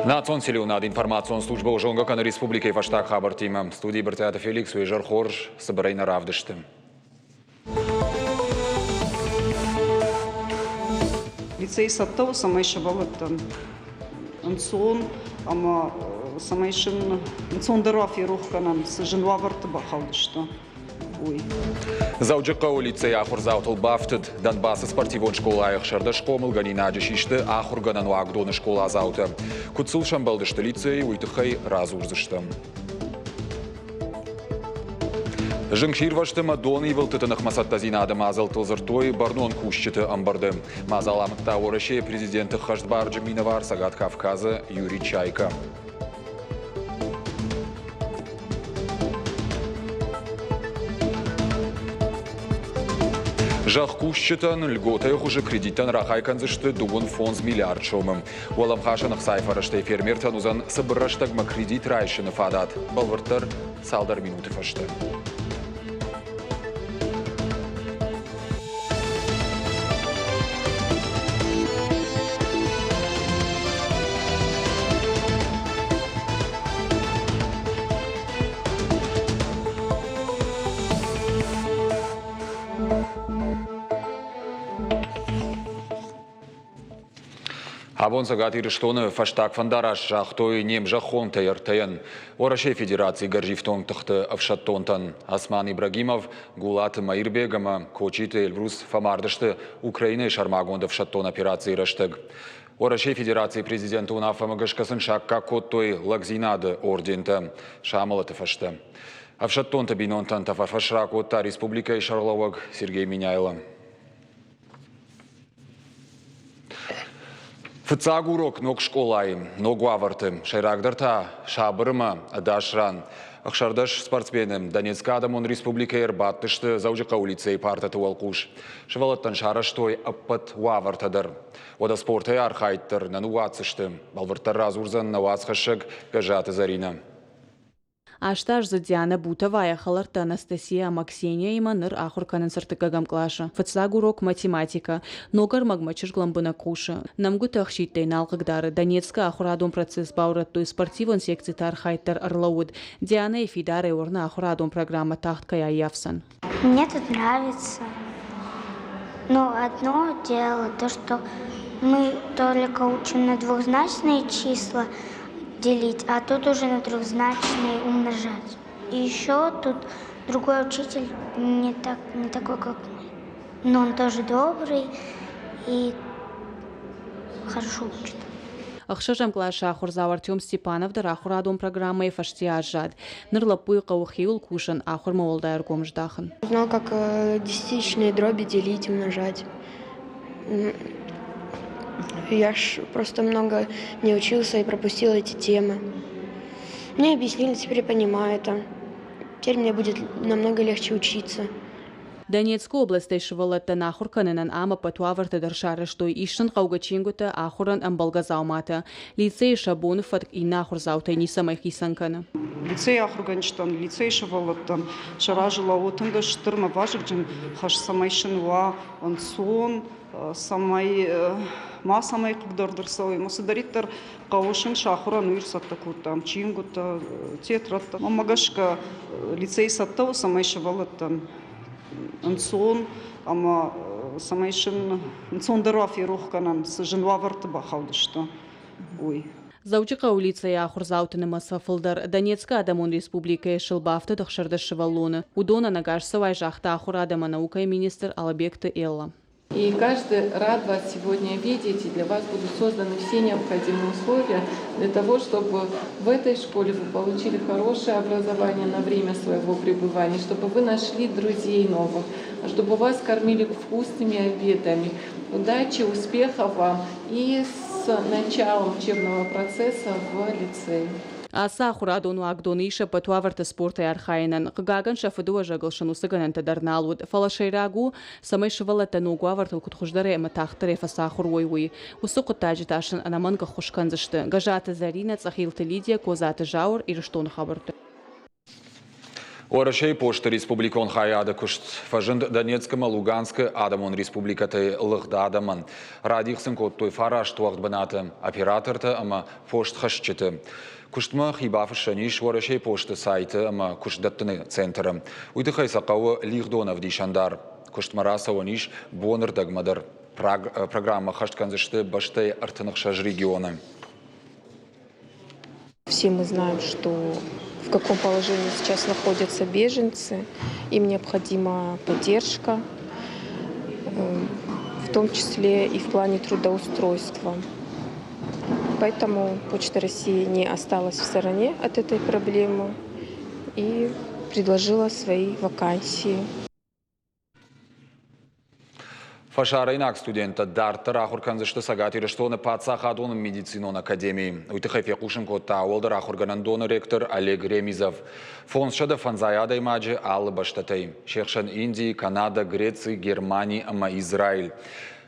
Национ телеуынад информацион службӕ зонгӕ кӕны республикӕйы фӕстаг хабӕрттимӕ. Студийы Брытъиаты Феликс уе зӕр хорз, цыбырӕй нӕ равдысты. Лицей цӕттӕ у, цӕмӕй сывӕллӕттӕн ӕнцон ӕмӕ цӕмӕй сын ӕнцондӕр уа ферох кӕнӕн, цы зын уавӕрты бахаудысты, уый. Дзӕуджыхъӕуы лицейы ахуырдзаутыл бафтыд. Донбассы спортивон скъолайы 16 хъомылгӕнинаджы систы ахуыргӕнӕн уагдоны скъоладзаутӕ. Куыд сыл сӕмбӕлдысты лицейы, уый тыххӕй радзурдзыстӕм. Зынгсирвӕзты ӕмӕ донивылдтыты ныхмӕ цӕттӕдзинады мадзӕлттыл дзырдтой бӕрнон кусджыты ӕмбырды. Мадзал амыдта Уӕрӕсейы президенты хӕстбарджын минӕвар Цӕгат Кавказы Юрий Чайка. Зӕхкусджытӕн льготӕйы хуызы кредиттӕн рахай кӕндзысты 25 миллиард сомы. Уӕлӕмхасӕн ӕхцайы фӕрӕзтӕй фермертӕн уыдзӕн цыбыр рӕстӕгмӕ кредит райсыны фадат, бӕлвырддӕр цалдӕр минуты фӕстӕ. Абон Цӕгат Ирыстоны фӕстаг фӕндараст загътой не мзӕххонтӕй ӕртӕйӕн, Уӕрӕсейы Федерацийы гӕрзифтонг тыхты ӕфсӕддонтӕн. Осман Ибрагимов, Гулаты Маирбег ӕмӕ Кочиты Эльбрус фӕмардысты Украинӕйы сӕрмагонд ӕфсӕддон операцийы рӕстӕг. Уӕрӕсейы Федерацийы президенты уынаффӕмӕ гӕсгӕ сын саккаг кодтой лӕгдзинады ордентӕ сӕ амӕлӕты фӕстӕ. Ӕфсӕддонты бинонтӕн тӕфӕрфӕс ракодта республикӕйы сӕргълӕууӕг Сергей Меняйло. Фыццаг урок ног скъолайы, ног уавӕрты, сӕйрагдӕр та сабыр ӕмӕ ӕдас ран. 16 спортсмены Донецкы Адӕмон Республикӕйы ӕрбадтысты Дзӕуджыхъӕуы лицейы партӕты уӕлхъус. Сывӕллӕттӕн сарӕзтой ӕппӕт уавӕртӕ дӕр. Уӕдӕ спортӕй архайд дӕр нӕ ныууадздзысты. Бӕлвырддӕр радзурдзӕн нӕ уацхӕссӕг Гӕззаты Зӕринӕ. Астаздзыд Дианӕ Бутова йӕ хӕлӕрттӕ Анастасия ӕмӕ Ксенияимӕ ныр ахуыр кӕнынц ӕртыккӕгӕм къласы. Фыццаг урок математикӕ. Ног ӕрмӕгмӕ чызг лӕмбынӕг хъусы. Нӕмгуыты ӕхситтӕй нал хъыгдары. Донецкы ахуырадон процесс баурӕдтой, спортивон секциты архайд дӕр ӕрлӕууыд. Дианӕйы фидарӕй уырны, ахуырадон программӕ тагъд кӕй аййафдзӕн. Мне тут нравится. Но одно дело, то, что мы только учим на двухзначные числа делить, а тут уже на трехзначные умножать. И еще тут другой учитель не, так, не такой, как мы. Но он тоже добрый и хорошо учит. Ӕхсӕзӕм къласы ахуырдзау Артем Степанов дӕр ахуырадон программӕйы фӕсте аззад. Ныр лӕппуйы хъӕуы хиуыл кусын, ахуырмӕ уӕлдай ӕргом здахын. Узнал, как десятичные дроби делить, умножать. Я ж просто много не учился и пропустил эти темы. Мне объяснили, теперь я понимаю это. Теперь мне будет намного легче учиться. Донецкы областӕй сывӕллӕттӕн ахуыр кӕнынӕн ам ӕппӕт уавӕртӕ дӕр сарӕзтой, ис сын хъӕугӕ чингуытӕ, ахуырӕн ӕмбӕлгӕ дзауматӕ. Лицейы сӕ боны фӕтк иннӕ ахуырдзаутӕй ницӕмӕй хицӕн кӕны. Лицейы ахуыргӕнджытӕн, лицейы сывӕллӕттӕн сӕ разы лӕууы тынг стыр ӕмӕ вазыгджын хӕс, цӕмӕй сын уа ӕнцон, цӕмӕй ма цӕмӕй хъыгдард ӕрцӕуой ӕмӕ цыдӕриддӕр хъӕуы сын сӕ ахуырӕн, уый ӕрцӕттӕ кодтам чингуытӕ, тетрӕдтӕ. Мӕнмӕ гӕсгӕ лицей цӕттӕ у, цӕмӕй сывӕллӕттӕн ӕнцон ӕмӕ цӕмӕй сын ӕнцондӕр уа ферох кӕнӕн, цы зын уавӕрты бахаудысты, уый. Дзӕуджыхъӕуы лицейы ахуырдзауты нымӕц фӕфылдӕр. Донецкы Адӕмон Республикӕйы сыл бафтыд 16 сывӕллоны. Уыдонӕн ӕгасцӕуай загъта ахуырад ӕмӕ наукӕйы министр Алыбегты Эллӕ. И каждый рад вас сегодня видеть, и для вас будут созданы все необходимые условия для того, чтобы в этой школе вы получили хорошее образование на время своего пребывания, чтобы вы нашли друзей новых, чтобы вас кормили вкусными обедами. Удачи, успехов вам и с началом учебного процесса в лицее. Ацы ахуырадон уагдоны ис ӕппӕт уавӕртӕ спортӕй архайынӕн. Хъыгагӕн, сӕ фыдыуӕзӕгыл сын уыцы гӕнӕнтӕ дӕр нал уыд. Фӕлӕ сӕйраг у, цӕмӕй сывӕллӕттӕ ног уавӕртыл куыд хуыздӕрӕй ӕмӕ тагъддӕрӕй фӕцахуыр уой, уый. Уыцы хъуыддаджы та сын ӕнӕмӕнг ӕххуыс кӕндзысты. Гӕззаты Зӕринӕ, Цъӕхилты Лидия, Козаты Зауыр, Ирыстоны хабӕрттӕ. Уӕрӕсейы посты республикон хайады куыст фӕзынд Донецк ӕмӕ Луганскы адӕмон республикӕтӕй лыгъд адӕмӕн. Радих сын кодтой фараст уӕгъд бынаты оператортӕ ӕмӕ постхӕсджыты. Куыстмӕ хи бафыссӕн ис Уӕрӕсейы посты сайты ӕмӕ куыстдӕттыны центры. Уый тыххӕй сӕ хъӕуы лигъдон ӕвдисӕндар. Куыстмӕ рацӕуӕн ис бонырдӕгмӕ дӕр. Программӕ ӕххӕст кӕндзысты бӕстӕйы 36 регионы. Все мы знаем, что в каком положении сейчас находятся беженцы. Им необходима поддержка, в том числе и в плане трудоустройства. Поэтому Почта России не осталась в стороне от этой проблемы и предложила свои вакансии. Фӕсарӕйнаг студенттӕ дарддӕр ахуыр кӕндзысты Цӕгат Ирыстоны паддзахадон медицинон академийы. Уый тыххӕй фехъусын кодта уӕлдӕр ахуыргӕнӕндоны ректор Олег Ремизов. 505 адӕймаджы алы бӕстӕтӕй, се хсӕн Инди, Канадӕ, Греци, Германи ӕмӕ Израиль.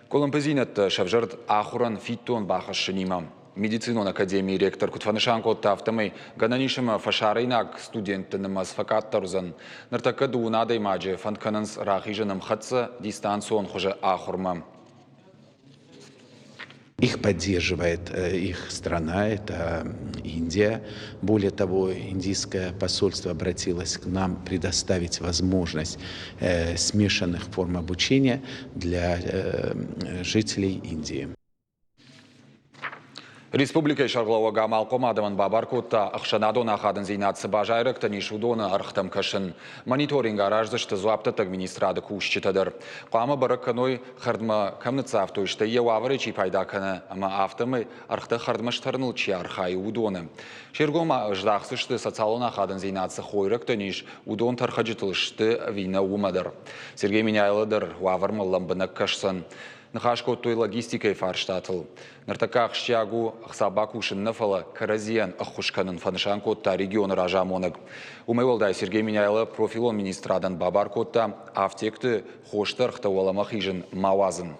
Къуылымпыдзинӕдтӕ сӕвзӕрд ахуырӕн фиддон бахӕссынимӕ. Медицинон академийы ректор куыд фӕнысан кодта, афтӕмӕй гӕнӕн ис ӕмӕ фӕсарӕйнаг студентты нымӕц фӕкъаддӕр уыдзӕн. Ныртӕккӕ дыууын адӕймаджы фӕнд кӕнынц рахизын ӕмхӕццӕ дистанцион хуызы ахуырмӕ. Их поддерживает их страна, это Индия. Более того, индийское посольство обратилось к нам предоставить возможность смешанных форм обучения для жителей Индии. Республикӕйы сӕргълӕууӕг амалхъом адӕмӕн бабар кодта ӕхсӕнадон ахадындзинад цы базайрӕгтӕн ис, уыдоны ӕргътӕм кӕсын. Мониторинг араздзысты дзуапдӕттӕг министрады кусджытӕ дӕр. Хъуамӕ бӕрӕг кӕной, хӕрдмӕ кӕм ныццавтой, стӕй йӕ уавӕрӕй чи пайда кӕны ӕмӕ афтӕмӕй ӕргътӕ хӕрдмӕ стӕрыныл чи архайы, уыдоны. Се ргом здахдзысты, социалон ахадындзинад цы хойрӕгтӕн ис, уыдон тӕрхӕджытыл сты ӕви нӕ, уымӕ дӕр. Сергей Меняйло дӕр уавӕрмӕ лӕмбынӕг кӕсдзӕн. Ныхас кодтой логистикӕйы фарстатыл. Ныртӕккӕ ахсджиаг у ӕхца бакусын нӕ, фӕлӕ кӕрӕдзийӕн ӕххуыс кӕнын, фӕнысан кодта регионы разамонӕг. Уымӕй уӕлдай Сергей Меняйло профилон министрадӕн бабар кодта афтекты хосты ӕргътӕ уӕлӕмӕ хизын ма уадзын.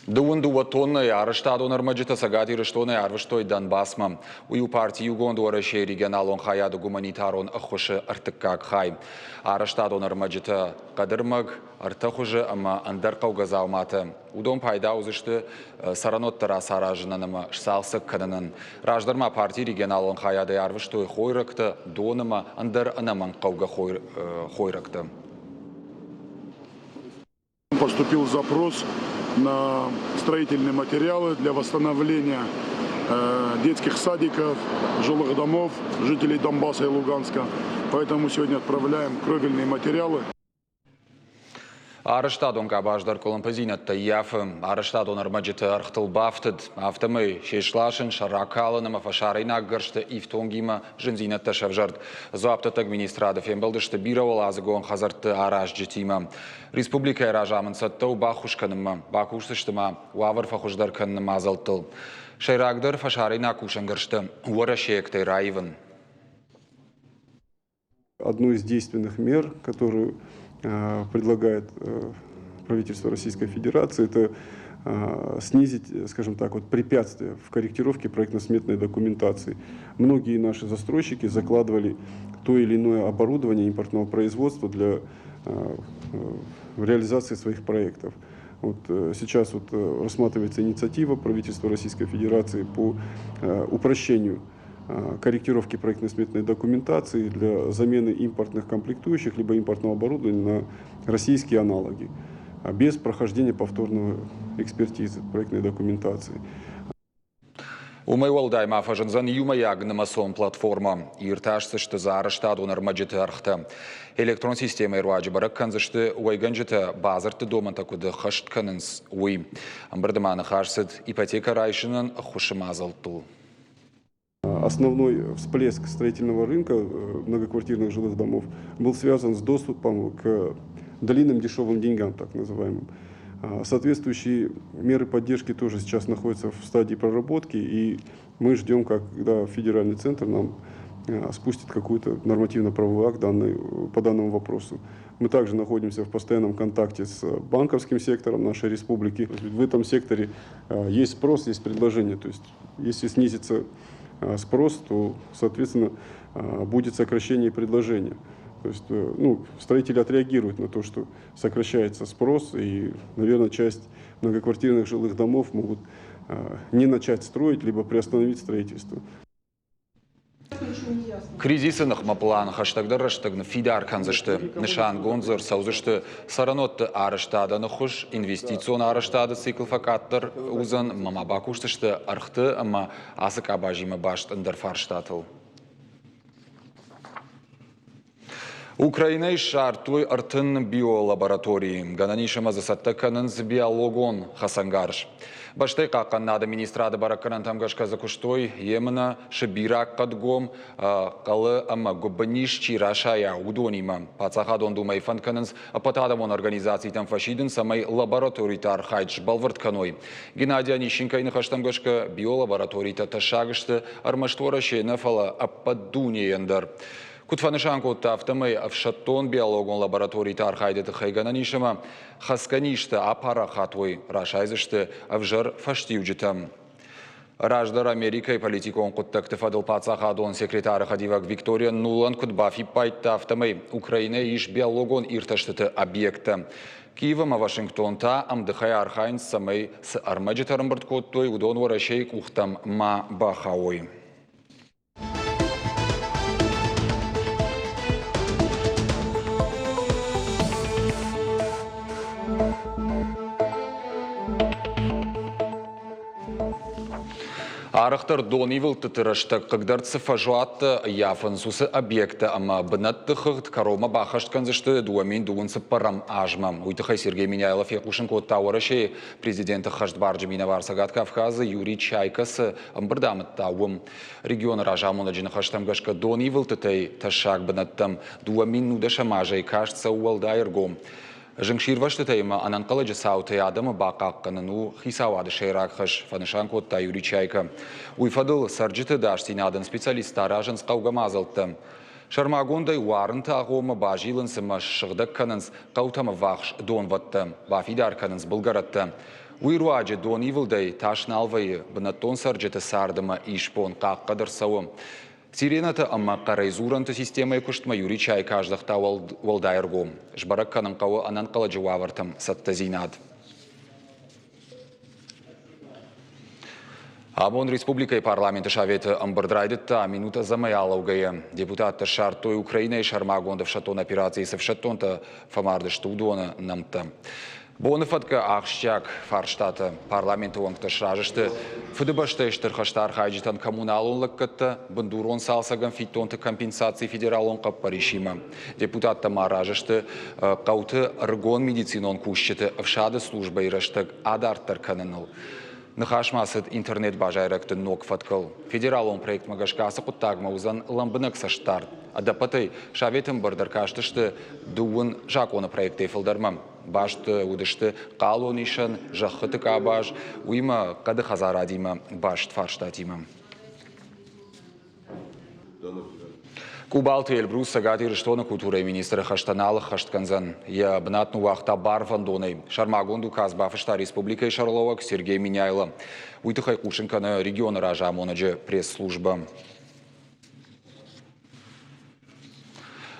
Дыууын дыууӕ тоннӕйы арӕзтадон ӕрмӕджытӕ Цӕгат Ирыстонӕй арвыстой Донбассмӕ. Уый у парти Иугонд Уӕрӕсейы регионалон хайады гуманитарон ӕххуысы ӕртыккаг хай. Арӕзтадон ӕрмӕджытӕ, хъӕдырмӕг, ӕртӕ хуызы ӕмӕ ӕндӕр хъӕугӕ дзауматӕ. Уыдон пайда уыдзысты цӕрӕнуӕттӕ рацаразынӕн ӕмӕ сцалцӕг кӕнынӕн. Раздӕр ма партийы регионалон хайадӕй арвыстой хойрӕгтӕ, дон ӕмӕ ӕндӕр ӕнӕмӕнгхъӕугӕ хойрӕгтӕ. Поступил запрос на строительные материалы для восстановления детских садиков, жилых домов жителей Донбасса и Луганска. Поэтому сегодня отправляем кровельные материалы. Арӕзтадон къабаз дӕр къуылымпыдзинӕдтӕ ййафы. Арӕзтадон ӕрмӕджыты ӕргътыл бафтыд. Афтӕмӕй се сласын, сӕ ракалын ӕмӕ фӕсарӕйнаг гӕрзты ифтонгимӕ зындзинӕдтӕ сӕвзӕрд. Дзуапдӕттӕг министрады фембӕлдысты бирӕуӕладзыгон хӕдзӕртты аразджытимӕ. Республикӕйы разамынд цӕттӕ у баххуыс кӕнынмӕ, бакусдзысты ма уавӕр фӕхуыздӕр кӕныны мадзӕлттыл. Сӕйрагдӕр фӕсарӕйнаг кусӕнгӕрзтӕ уӕрӕсейӕгтӕй раивын. Одной из действенных мер, которую предлагает правительство Российской Федерации, это снизить, скажем так, вот препятствия в корректировке проектно-сметной документации. Многие наши застройщики закладывали то или иное оборудование импортного производства для реализации своих проектов. Вот сейчас вот рассматривается инициатива правительства Российской Федерации по упрощению корректировки проектно-сметной документации для замены импортных комплектующих либо импортного оборудования на российские аналоги без прохождения повторной экспертизы проектной документации. Уымӕй уӕлдай ма фӕзындзӕн иумӕйаг нымӕцон платформӕ. Иртасдзысты дзы арӕзтадон ӕрмӕджыты ӕргътӕ. Электрон системӕйы руаджы бӕрӕг кӕндзысты, уӕйгӕнджытӕ бадзырдты домӕнтӕ куыд ӕххӕст кӕнынц, уый. Ӕмбырды ма ныхас цыд ипотекӕ райсынӕн ӕххуысы мадзӕлттыл. Основной всплеск строительного рынка многоквартирных жилых домов был связан с доступом к длинным дешевым деньгам, так называемым. Соответствующие меры поддержки тоже сейчас находятся в стадии проработки, и мы ждем, когда федеральный центр нам спустит какой-то нормативно-правовой акт по данному вопросу. Мы также находимся в постоянном контакте с банковским сектором нашей республики. В этом секторе есть спрос, есть предложение. То есть если снизится спрос, то, соответственно, будет сокращение предложения. То есть ну, строители отреагируют на то, что сокращается спрос, и, наверное, часть многоквартирных жилых домов могут не начать строить, либо приостановить строительство. Кризисы ныхмӕ план хӕстӕгдӕр рӕстӕг ныффидар кӕндзысты. Нысангонд дзы ӕрцӕудзысты цӕрӕнуӕтты арӕзтадӕн ӕххуыс, инвестицион арӕзтады цикл фӕкъаддӕр уыдзӕн ӕмӕ ма бакусдзысты ӕргъты ӕмӕ ацы къабазимӕ баст ӕндӕр фарстатыл. Украинӕйы ссардтой 30 биолабораторийы. Гӕнӕн ис ӕмӕ дзы цӕттӕ кӕнынц биологон хӕцӕнгарз. Бӕстӕйы хъахъхъӕнынады министрады бӕрӕггӕнӕнтӕм гӕсгӕ дзы куыстой емынӕ, сыбираг хъӕдгом, хъӕлы ӕмӕ гуыбынниз чи расайа, уыдонимӕ. Паддзахадон Думӕйы фӕнд кӕнынц ӕппӕтадӕмон организацитӕм фӕсидын, цӕмӕй лабораториты архайд сбӕлвырд кӕной. Геннадий Онищенкойы ныхӕстӕм гӕсгӕ, биолабораторитӕ тӕссаг сты ӕрмӕст Уӕрӕсе нӕ, фӕлӕ ӕппӕт дунейӕн дӕр. Куыд фӕнысан кодта, афтӕмӕй ӕфсӕддон биологон лабораториты архайды тыххӕй гӕнӕн ис ӕмӕ хӕцгӕ низтӕ апарахат уой, расайдзысты ӕвзӕр фӕстиуджытӕм. Раздӕр Америкӕйы политикон хъуыддӕгты фӕдыл паддзахадон секретары хӕдивӕг Виктория Нуланд куыд бафиппайдта, афтӕмӕй Украинӕйы ис биологон иртӕстыты объекттӕ. Киев ӕмӕ Вашингтон та ӕмдыхӕй архайынц, цӕмӕй цы ӕрмӕджытӕ ӕрӕмбырд кодтой, уыдон Уӕрӕсейы къухтӕм ма бахауой. Арӕхдӕр донивылдтыты рӕстӕг хъыгдард цы фӕзуӕттӕ ӕййафынц, уыцы объекттӕ ӕмӕ бынӕтты хыгъд кӕронмӕ баххӕст кӕндзысты 2024 азмӕ. Уый тыххӕй Сергей Меняйло фехъусын кодта Уӕрӕсейы президенты ӕххӕстбарджын минӕвар Цӕгат Кавказы Юрий Чайка цы ӕмбырд амыдта, уым. Регионы разамонӕджы ныхӕстӕм гӕсгӕ донивылдтытӕй тӕссаг бынӕттӕм 2010 азӕй каст цӕуы уӕлдай ӕргом. Зынгсирвӕзтытӕй ӕмӕ ӕнӕнхъӕлӕджы цаутӕй адӕмы бахъахъхъӕнын у хицауады сӕйраг хӕс, фӕнысан кодта Юрий Чайка. Уый фӕдыл цӕрджыты ӕдасдзинадӕн специалисттӕ аразынц хъӕугӕ мадзӕлттӕ. Сӕрмагондӕй уарынты агъоммӕ базилынц ӕмӕ ссыгъдӕг кӕнынц хъӕутӕм ӕввахс донвӕдтӕ, бафидар кӕнынц былгӕрӕттӕ. Уый руаджы донивылдӕй тас нал вӕййы, бынӕттон цӕрджыты цард ӕмӕ исбон хъахъхъӕд ӕрцӕуы. Сиренӕтӕ ӕмӕ хъӕрӕй дзурӕнты системӕйы куыстмӕ Юрий Чайка аздӕхта уӕлдай ӕргом. Сбӕрӕг кӕнын хъӕуы ӕнӕнхъӕлӕджы уавӕртӕм цӕттӕдзинад. Абон республикӕйы парламенты советы ӕмбырд райдыдта минут ӕдзӕмӕй алӕугӕйӕ. Депутаттӕ ссардтой Украинӕйы сӕрмагонд ӕфсӕддон операцийы цы ӕфсӕддонтӕ фӕмард сты, уыдоны нӕмттӕ. Боны фӕткы ахсджиаг фарстатӕ парламенты уӕнгтӕ сразы сты Фыдыбӕстӕйы Стыр хӕсты архайджытӕн коммуналон лӕггӕдтӕ бындурон цалцӕгӕн фиддонты компенсацийы федералон хъӕппӕрисимӕ. Депутаттӕ ма разы сты хъӕуты ӕрыгон медицинон кусджыты ӕфсады службӕйы рӕстӕг адарддӕр кӕныныл. Ныхас ма цыд интернет-базайрӕгты ног фӕткыл. Федералон проектмӕ гӕсгӕ ацы хъуыддагмӕ уыдзӕн лӕмбынӕг цӕстдард. Ӕдӕппӕтӕй Советы ӕмбырд ӕркастысты дыууын закъоны проектӕй фылдӕрмӕ. Баст уыдысты хъалонисӕн, зӕххыты къабаз, уыимӕ хъӕды хӕдзарадимӕ баст фарстатимӕ. Къубалты Эльбрус Цӕгат Ирыстоны культурӕйы министры хӕстӕ нал ӕххӕст кӕндзӕн. Йӕ бынат ныууагъта барвӕндонӕй. Сӕрмагонд указ бафыста республикӕйы сӕргълӕууӕг Сергей Меняйло. Уый тыххӕй хъусын кӕны регионы разамонӕджы пресс-службӕ.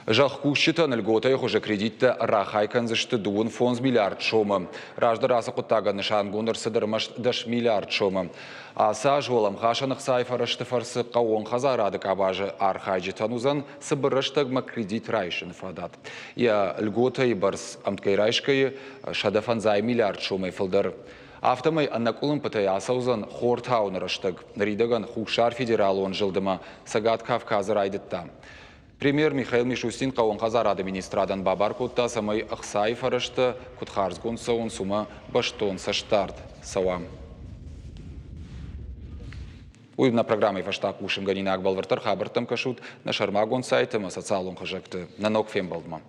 Зӕхкусджытӕн льготӕйы хуызы кредиттӕ рахай кӕндзысты 25 миллиард сомы. Раздӕр ацы хъуыддагӕн нысангонд ӕрцыд ӕрмӕст 10 миллиард сомы. Ацы аз уӕлӕмхасӕн ӕхцайы фӕрӕзты фӕрцы хъӕууон хӕдзарады къабазы архайджытӕн уыдзӕн цыбыр рӕстӕгмӕ кредит райсыны фадат. Йӕ льготӕйы бӕрц ӕмткӕй райсгӕйы 150 миллиард сомӕй фылдӕр. Афтӕмӕй ӕнӕкъуылымпытӕй ацӕудзӕн хортауыны рӕстӕг. Ныридӕгӕн Хуссар федералон зылдымӕ Цӕгат Кавказы райдыдта. Премьер Михаил Мишустин хъӕууон хӕдзарады министрадӕн бабар кодта, цӕмӕй ӕхцайы фӕрӕзтӕ куыд хардзгонд цӕуынц, уымӕ бӕстон цӕстдард цӕуа. Уый нӕ программӕйы фӕстаг хъусынгӕнинаг бӕлвырддӕр хабӕрттӕм кӕсут нӕ сӕрмагонд сайт ӕмӕ социалон хызӕгты. Нӕ ног фембӕлдмӕ.